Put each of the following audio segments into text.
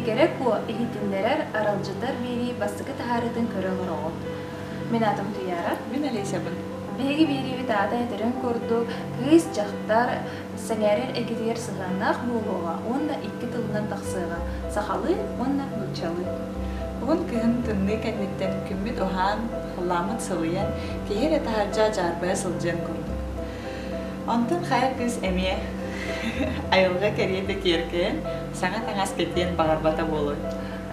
Кэрэ Куо иһитиннэрэр, аралдьытар биэрии бастакы таһаарыытын көрө олороҕут. Мин аатым Туйаара. Мин Олесябын. Биһиги биэриибит аата этэрин курдук, кыыс, дьахтар сэҥээрэр эйгэтигэр сыһыаннаах буолуоҕа уонна икки тылынан тахсыаҕа – сахалыы уонна нууччалыы. Уһун кыһын тымныы кэнниттэн күммүт уһаан, халлааммыт сылыйан, киһи эрэ таһырдьа дьаарбайа сылдьыан курдук. Онтон хайа кыыс эмиэ айылҕа кэриэтэ киэркэйэн, саҥа таҥас кэтиэн баҕарбата буолуой.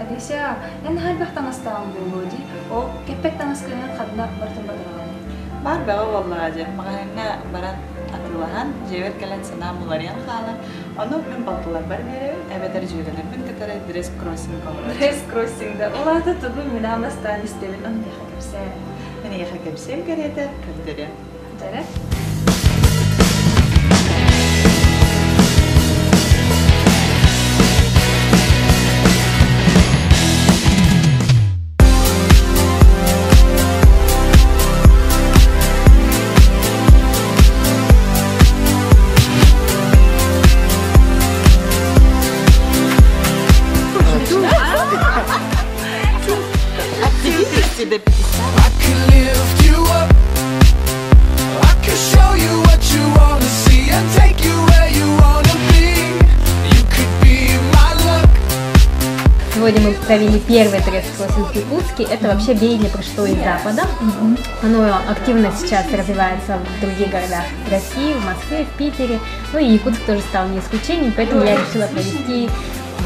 Олеся, эн хайдах таҥастааҕыҥ буолуо дии? Ол кэппэт таҥаскынан ханна барытын батараҕыный? Баар бөҕө буоллаҕа дьэ, маҕаһыыҥҥа баран атыылаһан, дьиэбэр кэлэн санаам уларыйан хаалар. Ону мин балтыларбар биэрэбин, эбэтэр дьүөгэлэрбин кытары дресс-кроссинг оҥорор. Дресс-кроссинг да, ол аата тугу мин аан бастаан истэбин, ону миэхэ кэпсээ. Мин эйиэхэ кэпсиэм кэриэтэ көрдөрүөм. Дьэрэ. От 50 до 50. I could lift you up. I could show you what you wanna see and take you where you wanna be. You could be my luck. Сегодня мы провели первый дресс-кроссинг в Якутске. Это вообще веяние пришло из Запада. Оно активно сейчас развивается в других городах России, в Москве, в Питере. Ну и Якутск тоже стал не исключением, поэтому я решила провести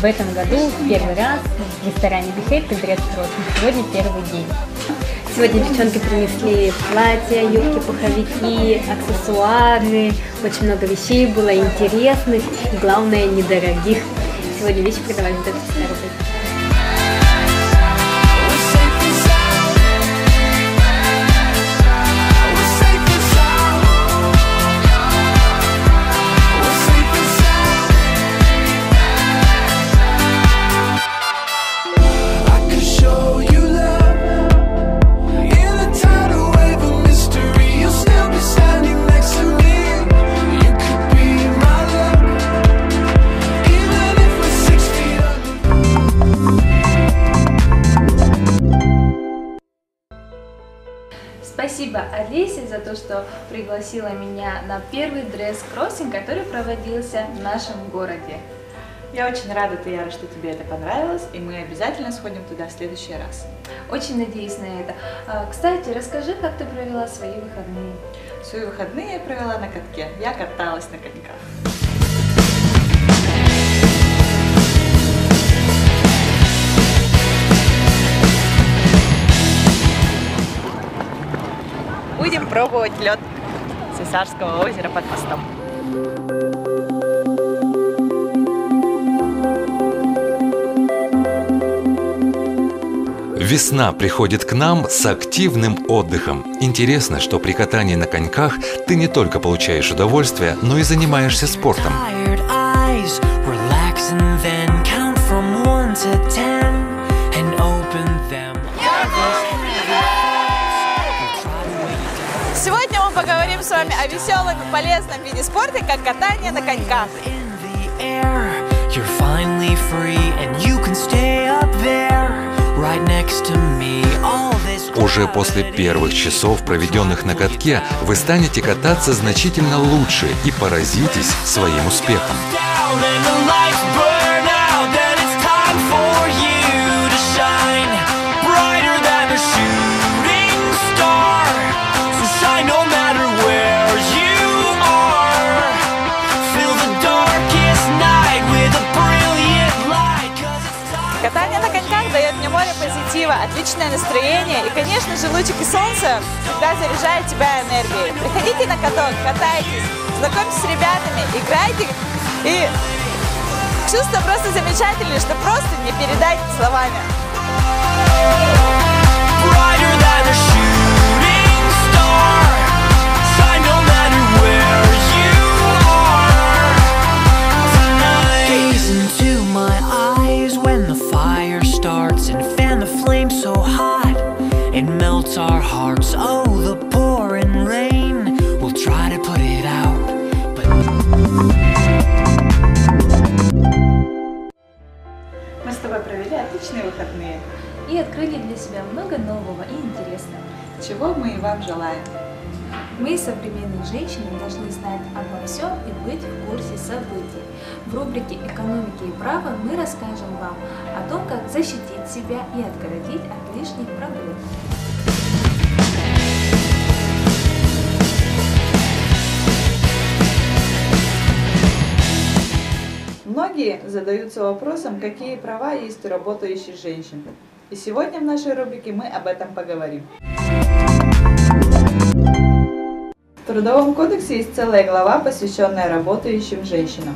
в этом году в первый раз в ресторане Be Happy дресс-кроссинг. Сегодня первый день. Сегодня девчонки принесли платья, юбки, пуховики, аксессуары. Очень много вещей было интересных и, главное, недорогих. Сегодня вещи продавали до 500 рублей. We're safe and sound. We're safe and sound. We're safe and sound. I could show you love in a tidal wave of mystery. You'll still be standing next to me. You could be my luck, even if we're 6 feet under. Спасибо Олесе за то, что пригласила меня на первый дресс-кроссинг, который проводился в нашем городе. Я очень рада, Туяра, что тебе это понравилось, и мы обязательно сходим туда в следующий раз. Очень надеюсь на это. Кстати, расскажи, как ты провела свои выходные. Свои выходные я провела на катке. Я каталась на коньках. Будем пробовать лед Сисарского озера под мостом. Весна приходит к нам с активным отдыхом. Интересно, что при катании на коньках ты не только получаешь удовольствие, но и занимаешься спортом. Tired eyes, relax and then count from 1 to 10 and open them. Сегодня мы поговорим с вами о веселом и полезном виде спорта, как катание на коньках. In the air, you're finally free and you can stay up there, right next to me. All this Уже после первых часов, проведенных на катке, вы станете кататься значительно лучше и поразитесь своим успехом. Down and the lights burn out, then it's time for you to shine brighter than a shooting star. So shine no matter where you are. Fill the darkest night with a brilliant light, 'cause it's time. Катание на коньках дает мне море позитива, отличное настроение и, конечно же, лучики солнца всегда заряжают тебя энергией. Приходите на каток, катайтесь, знакомьтесь с ребятами, играйте. И чувство просто замечательное, что просто не передать словами. Brighter than a shooting star. Shine no matter where you are. Tonight. Gaze into my eyes when the fire starts and fan the flame so hot it melts our hearts. Oh, the pouring rain. We'll try to put it out, but. Мы с тобой и открыли для себя много нового и интересного. Чего мы и вам желаем. Мы, современные женщины, должны знать обо всем и быть в курсе событий. В рубрике «Экономики и право» мы расскажем вам о том, как защитить себя и отгородить от лишних проблем. Многие задаются вопросом, какие права есть у работающих женщин. И сегодня в нашей рубрике мы об этом поговорим. В Трудовом кодексе есть целая глава, посвященная работающим женщинам.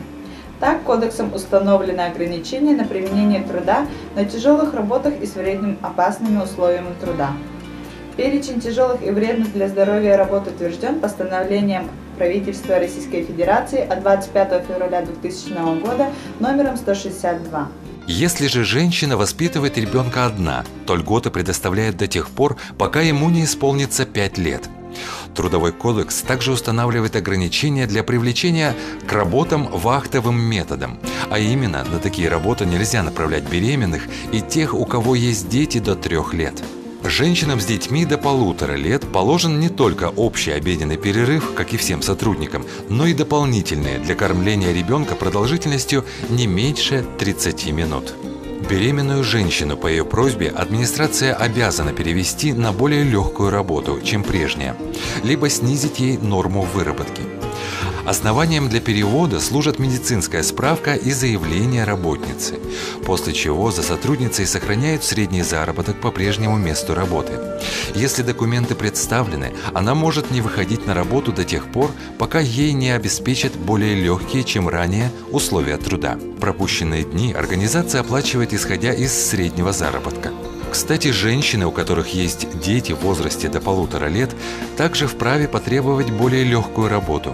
Так, кодексом установлены ограничения на применение труда на тяжелых работах и с вредным опасными условиями труда. Перечень тяжелых и вредных для здоровья работ утвержден постановлением правительства Российской Федерации от 25 февраля 2000 года номером 162. Если же женщина воспитывает ребенка одна, то льготы предоставляют до тех пор, пока ему не исполнится 5 лет. Трудовой кодекс также устанавливает ограничения для привлечения к работам вахтовым методом. А именно, на такие работы нельзя направлять беременных и тех, у кого есть дети до 3 лет. Женщинам с детьми до 1,5 лет положен не только общий обеденный перерыв, как и всем сотрудникам, но и дополнительные для кормления ребенка продолжительностью не меньше 30 минут. Беременную женщину по ее просьбе администрация обязана перевести на более легкую работу, чем прежняя, либо снизить ей норму выработки. Основанием для перевода служат медицинская справка и заявление работницы, после чего за сотрудницей сохраняют средний заработок по прежнему месту работы. Если документы представлены, она может не выходить на работу до тех пор, пока ей не обеспечат более легкие, чем ранее, условия труда. Пропущенные дни организация оплачивает исходя из среднего заработка. Кстати, женщины, у которых есть дети в возрасте до 1,5 лет, также вправе потребовать более легкую работу.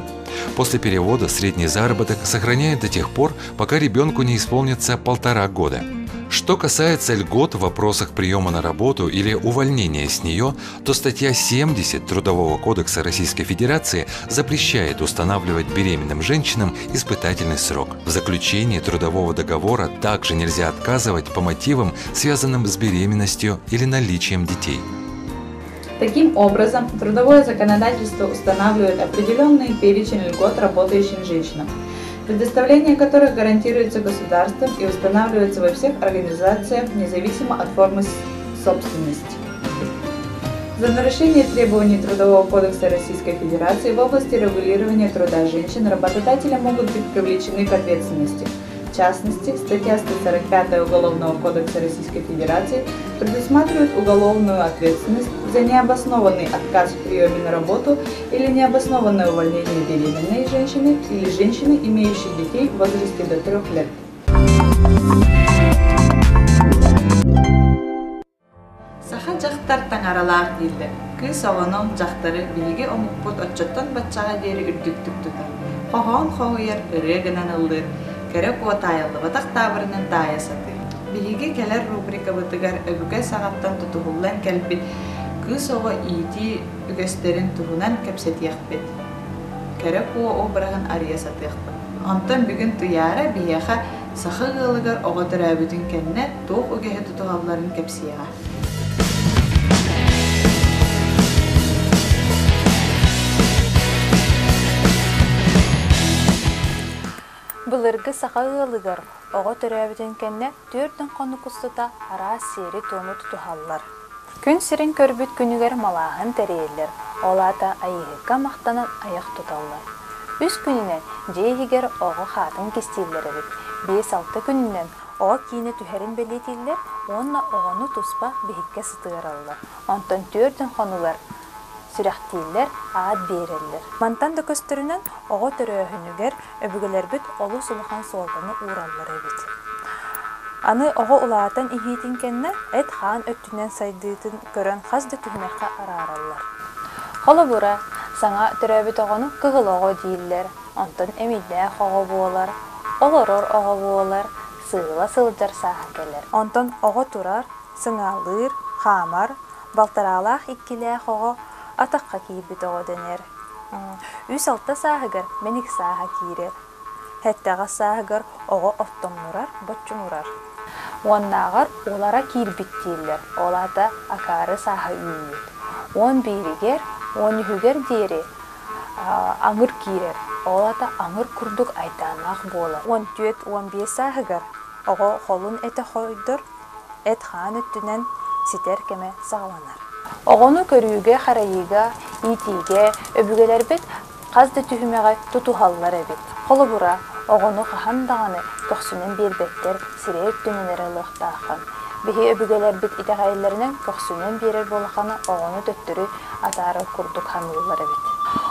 После перевода средний заработок сохраняют до тех пор, пока ребенку не исполнится 1,5 года. Что касается льгот в вопросах приема на работу или увольнения с нее, то статья 70 Трудового кодекса Российской Федерации запрещает устанавливать беременным женщинам испытательный срок. В заключении трудового договора также нельзя отказывать по мотивам, связанным с беременностью или наличием детей. Таким образом, трудовое законодательство устанавливает определенный перечень льгот работающим женщинам, предоставление которых гарантируется государством и устанавливается во всех организациях независимо от формы собственности. За нарушение требований Трудового кодекса Российской Федерации в области регулирования труда женщин работодатели могут быть привлечены к ответственности. В частности, статья 145 Уголовного кодекса Российской Федерации предусматривает уголовную ответственность за необоснованный отказ в приеме на работу или необоснованное увольнение беременной женщины или женщины, имеющей детей в возрасте до 3 лет. Саха дьахтар таҥаралаах дииллэр. Кыыс оҕону, дьахтары биһиги омукпут оччоттон баччаҕа диэри үрдүктүк тутар. Хоһоон хоһуйар, ырыа гынан ыллыыр, кэрэ куо таайыллыбатах таабырынын таайа сатыыр. Биһиги кэлэр рубрикабытыгар өбүгэ саҕаттан тутуһуллан кэлбит кыыс оҕо иитии үгэстэрин туһунан кэпсэтиэхпит. Кэрэ куо обраһын арыйа сатыахпыт. Онтон бүгүн Туйаара биһиэхэ саха ыалыгар оҕо төрөөбүтүн кэннэ туох үгэһи тутуһалларын кэпсиэҕэ. Былыргы саха ыалыгар оҕо төрөөбүтүн кэннэ түөртүн хонук устата араас сиэри-туому тутуһаллар. Күн сирин көрбүт күнүгэр малааһын тэрийэллэр, ол аата Айыыһыкка махтанан айах туталлар. Үс күнүнэн дьиэ иһигэр оҕо хаатын кистииллэр эбит. Биэс-алта күнүнэн оҕо киинэ түһэрин бэлиэтииллэр уонна оҕону туспа биһиккэ сытыараллар. Онтон түөртүн хонугар сүрэхтииллэр, аат биэрэллэр. Мантан да көстөрүнэн, оҕо төрөөһүнүгэр өбүгэлэрбит олус улахан суолтаны уураллар эбит. Аны оҕо улаатан иһиитин кэннэ эт-хаан өттүнэн сайдыытын көрөн хас да түһүмэххэ араараллар. Холобура, саҥа төрөөбүт оҕону кыһыл оҕо дииллэр, онтон эмийдээх оҕо буолар, олорор оҕо буолар, сыыла сылдьар сааһа кэлэр. Онтон оҕо турар, сыҥаалыыр, хаамар, балтараалаах иккилээх оҕо атахха киирбит оҕо дэнэр. Үс-алта сааһыгар мэник сааһа киирэр. Сэттэҕэ сааһыгар оҕо оттомнурар, боччумурар. Уоннааҕар улара киирбит дииллэр, ол аата акаары сааһа үүммүт. 11-игэр, 13-үгэр диэри аҥыр киирэр, ол аата аҥыр курдук айдааннаах буолар. 14-15 сааһыгар оҕо холун этэ хойдор, эт-хаан өттүнэн ситэр кэмэ саҕаланар. Оҕону көрүүгэ-харайыыга, иитиигэ өбүгэлэрбит хас да түһүмэҕи тутуһаллар эбит. Холобура, оҕону хаһан даҕаны көхсүнэн биэрбэттэр, сирэй өттүнэн эрэ ылыахтааххын. Биһи өбүгэлэрбит итэҕэйэллэринэн көхсүнэн биэрэр буоллаххына оҕону төттөрү атаарар курдук саныыллар эбит.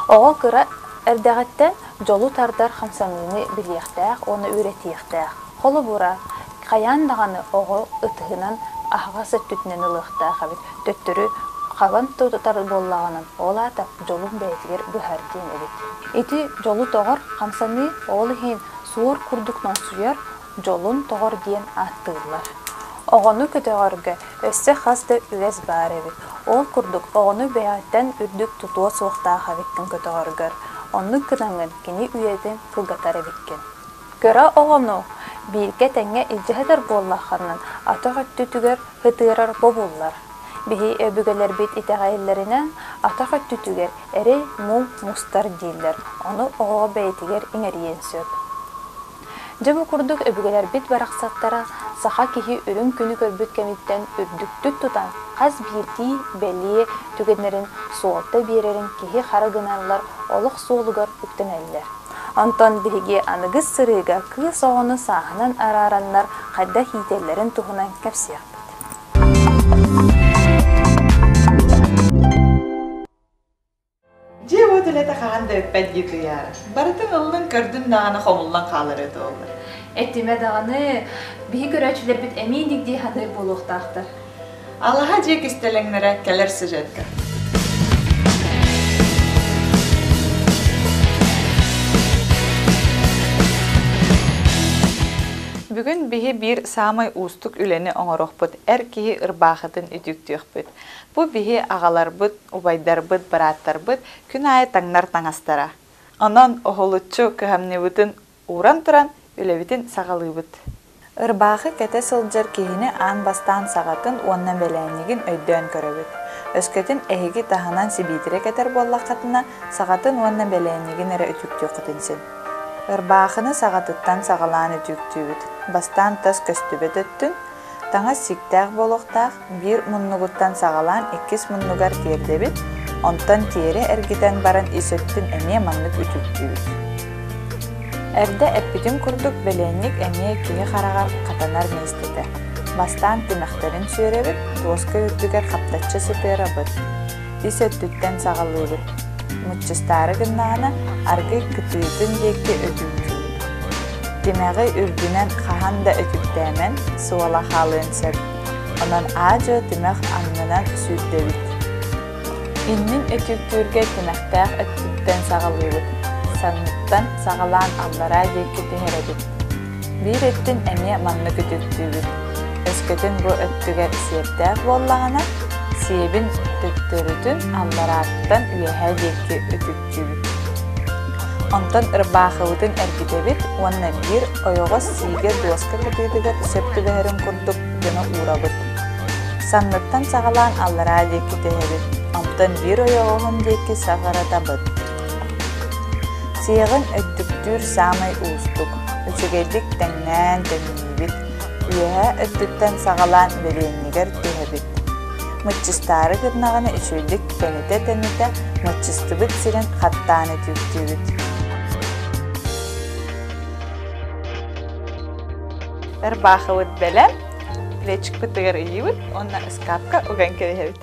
Оҕо кыра эрдэҕиттэн дьолу тардар хамсаныыны билиэхтээх уонна үөрэтиэхтээх. Холобура, хайаан даҕаны оҕо ытыһынан аһаҕас өттүтүнэн ылыахтаах эбит, төттөрү хабан тутар буоллаҕына, ол аата дьолун бэйэтигэр быһар диэн эбит. Ити дьолу тоҕор хамсаныы ол иһин суор курдук ноҥсуйар дьолун тоҕор диэн ааттыыллар. Оҕону көтөҕөргө өссө хас да үгэс баар эбит. Ол курдук оҕону бэйэҕиттэн үрдүк тутуо суохтаах эбиккин көтөҕөргөр. Оннук гынаҥҥын кини үйэтин кылгатар эбиккин. Кыра оҕону бииргэ тэҥҥэ илдьэ сытар буоллаххына, атах өттүтүгэр ытыарар бобуллар. Биһи өбүгэлэрбит итэҕэйэллэринэн, атах өттүтүгэр эрэй-муҥ мустар дииллэр, ону оҕоҕо бэйэтигэр иҥэриэн сөп. Дьэ бу курдук өбүгэлэрбит барахсаттара саха киһи үрүҥ күнү көрбүт кэмиттэн үрдүктүк тутан хас биирдии бэлиэ түгэннэрин суолта биэрэрин киһи хара гыналлар олох суолугар үктэнэллэр. Онтон биһиги аныгыс сырыыга кыыс оҕону сааһынан араараннар хайдах иитэллэрин туһунан кэпсиэхпит. Дьиэ уот үлэтэ хаһан да бүппэт дии Туйаара. Барытын ыллын көрдүн даҕаны хомуллан хаалар этэ оллар. Этимэ даҕаны, биһи көрөөччүлэрбит эмиэ дии саныыр буолуохтаахтар. Алаһа дьиэ кистэлэҥнэрэ кэлэр сюжетка. Бүгүн биһи биир саамай уустук үлэни оҥоруохпут, эр киһи ырбаахытын үтүктүөхпүт. Бу биһи аҕаларбыт, убайдарбыт, бырааттарбыт күн аайы таҥнар таҥастара. Онон уһулуччу кыһамньыбытын ууран туран үлэбитин саҕалыыбыт. Ырбаахы кэтэ сылдьар киһини аан бастаан саҕатын уонна бэлээнньигин өйдөөн көрөбүт. Өскөтүн эһиги таһынан сибиитирэ кэтэр буоллаххытына, саҕатын уонна бэлээнньигин эрэ үтүктүөххүтүн син. Ырбаахыны саҕатыттан саҕалаан үтүктүүбүт. Бастаан тас көстүбэт өттүн, таҥас сииктээх буолуохтаах, биир муннугуттан саҕалаан иккис муннугар тиэрдэбит, онтон тиэрэ эргитэн баран ис өттүн эмиэ маннык үтүктүүбүт. Эрдэ эппитим курдук бэлиэнньик эмиэ киһи хараҕар хатанар миэстэтэ. Бастаан тимэхтэрин сүөрэбит, дуоска үрдүгэр хаптаччы сытыарабыт. Ис өттүттэн саҕалыыбыт. Мыччыстаары гыннаҕына, аргый кытыытын диэки өтүүктүүбүт. Тимэҕи үрдүнэн хаһан да өтүктээмэн, суола хаалыан сөп. Онон аа-дьуо тимэх аннынан сүүрдэбит. Иннин өтүүктүүргэ тимэхтээх өттүттэн саҕалыыбыт, санныттан саҕалаан аллараа диэки түһэрэбит. Биир өттүн эмиэ маннык үтүктүүбүт. Өскөтүн бу өттүгэр сиэптээх буоллаҕына, сиэбин төттөрүтүн алларааттан үөһээ диэки үтүктүүбүт. Онтон ырбаахыбытын эргитэбит уонна биир ойоҕос сиигэ дуоска кытыытыгар сөп түбэһэрин курдук гына уурабыт. Санныттан саҕалаан аллараа диэки түһэбит, онтон биир ойоҕоһун диэки саҕыратабыт. Сиэҕин өттүктүүр саамай уустук, үчүгэйдик тэҥнээн тэҥниибит, үөһээ өттүттэн саҕалаан бэлиэнньигэр түһэбит. Мыччыстаары гыннаҕына үчүгэйдик тэнитэ-тэнитэ мыччыстыбыт сирин хаттаан өтүүктүүбүт. Ырбаахыбыт бэлэм, плечикпытыгар ыйыыбыт уонна ыскаапка уган кэбиһэбит.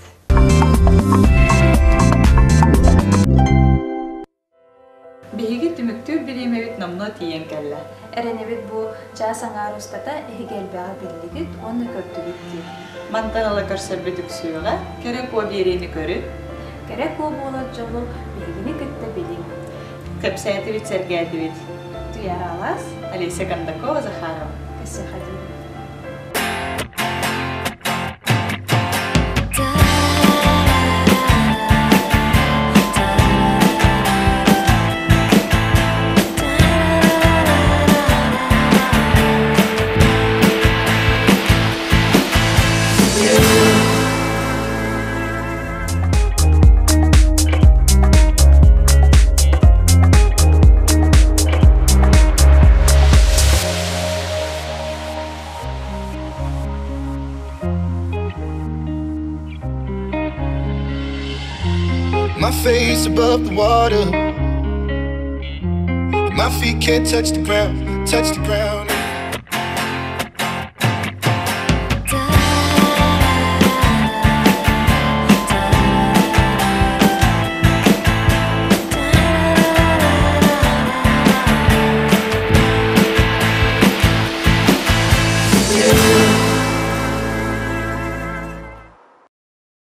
Биһиги түмүктүүр бириэмэбит номнуо тиийэн кэллэ. Эрэнэбит бу чаас аҥаар устата эһиги элбэҕи биллигит уонна көрдүгүт дии. Мантан ыла көрсөрбүт үксүөҕэ, кэрэ куо биэриини көрү. Кэрэ куо буолар дьолу биһигини кытта билиҥ. Кэпсээтибит, сэргээтибит. Туяра Алас, Олеся Кондакова, Захарова. Ксюха диибит. above the water. My feet can't touch the ground, touch the ground.